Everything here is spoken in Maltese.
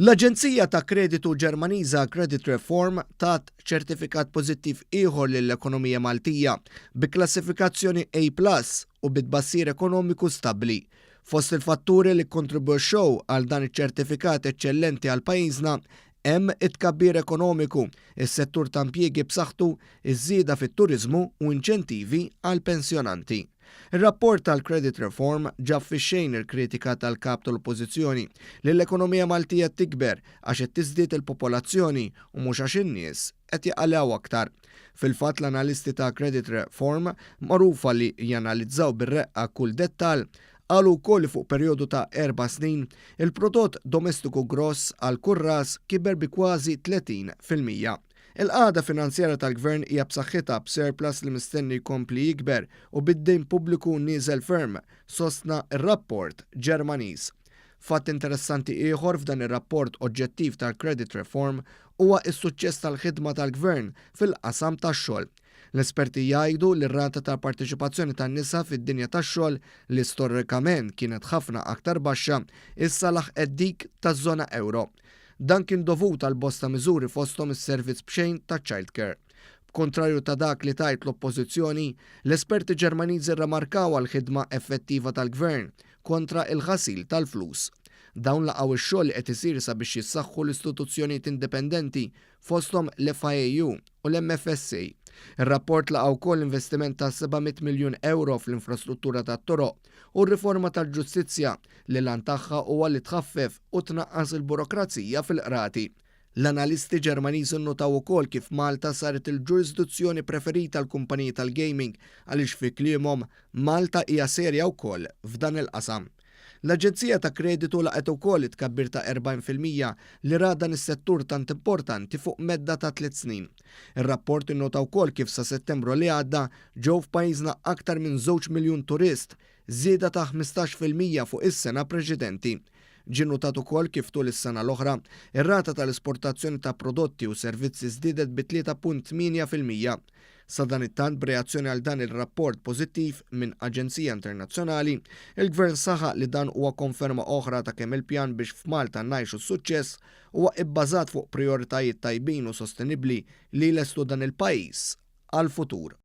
L-aġenzija ta' kreditu Ġermaniża Creditreform tat ċertifikat pożittiv ieħor lill-ekonomija Maltija bi klassifikazzjoni A plus u bi tbassir ekonomiku stabbli. Fost il-fatturi li kkontribwixxew għal dan iċ-ċertifikat eċċellenti għal pajjiżna hemm it-tkabbir ekonomiku, is-settur ta' impjiegi b'saħħtu, iż-żieda fit-turiżmu u inċentivi għall-pensjonanti. Ir-rapport tal-Creditreform ġab fix-xejn il-kritika tal-Kap tal-Oppożizzjoni li l-ekonomija Maltija tikber għax qed tiżdied il-popolazzjoni u mhux għax in-nies qed jaqalgħu aktar. Fil-fatt l-analisti ta' Creditreform, magħrufa li janalizzaw bir-reqqa kull dettall, qalu wkoll li fuq perjodu ta' erba' snin, il-prodott domestiku gross għal kull ras kiber bi kważi 30%. Il-qagħda finanzjarja tal-Gvern hija b'saħħitha b'surplus li mistenni jkompli jikber u bid-dejn pubbliku nieżel ferm, sostna r-rapport Ġermaniż. Fatt interessanti ieħor f'dan ir-rapport oġġettiv tal-Creditreform huwa s-suċċess tal-ħidma tal-Gvern fil-qasam tax-xogħol. L-esperti jgħidu li r-rata ta' parteċipazzjoni tan-nisa fid-dinja tax-xogħol li storikament kienet ħafna aktar baxxa, issa laħqet dik taż-żona ewro. Dan kien dovut għal bosta miżuri fosthom is-servizz b'xejn taċ-child care. B'kuntrarju ta' dak li tgħid l-Oppożizzjoni, l-esperti Ġermaniżi rremarkaw għall-ħidma effettiva tal-Gvern kontra il-ħasil tal-flus. Dawn laqgħu x-xogħol li qed isir sabiex jissaħħu l-istituzzjonijiet indipendenti fosthom l-FIAU u l-MFSA. Ir-rapport laqa' wkoll investiment ta' 700 miljun ewro fl-infrastruttura tat-toroq u r-riforma tal-ġustizzja li l-għan tagħha huwa li tħaffef u tnaqqas il-burokrazija fil-qrati. L-analisti Ġermaniżi nnotaw ukoll kif Malta saret il-ġurisdizzjoni preferita għall-kumpaniji tal-gaming għaliex fi kliemhom Malta hija serja wkoll f'dan il-qasam. L-aġenzija ta' kreditu laqgħet ukoll it-tkabbir ta' 40% li ra dan is-settur tant importanti fuq medda ta' tliet snin. Ir-rapport innota wkoll kif sa Settembru li għadda ġew f'pajjiżna aktar minn żewġ miljun turist, żieda ta' 15% fuq is-sena preċedenti. Ġie nnotat ukoll kif tul is-sena l-oħra, ir-rata tal-esportazzjoni ta' prodotti u servizzi żdiedet bi 3.8%. Sadanittant b'reazzjoni għal dan ir-rapport pożittiv minn aġenzija internazzjonali, il-Gvern saħaq li dan huwa konferma oħra ta' kemm il-pjan biex f'Malta ngħixu s-suċċess huwa ibbażat fuq prijoritajiet tajbin u sostenibbli li jlestu dan il-pajjiż għall-futur.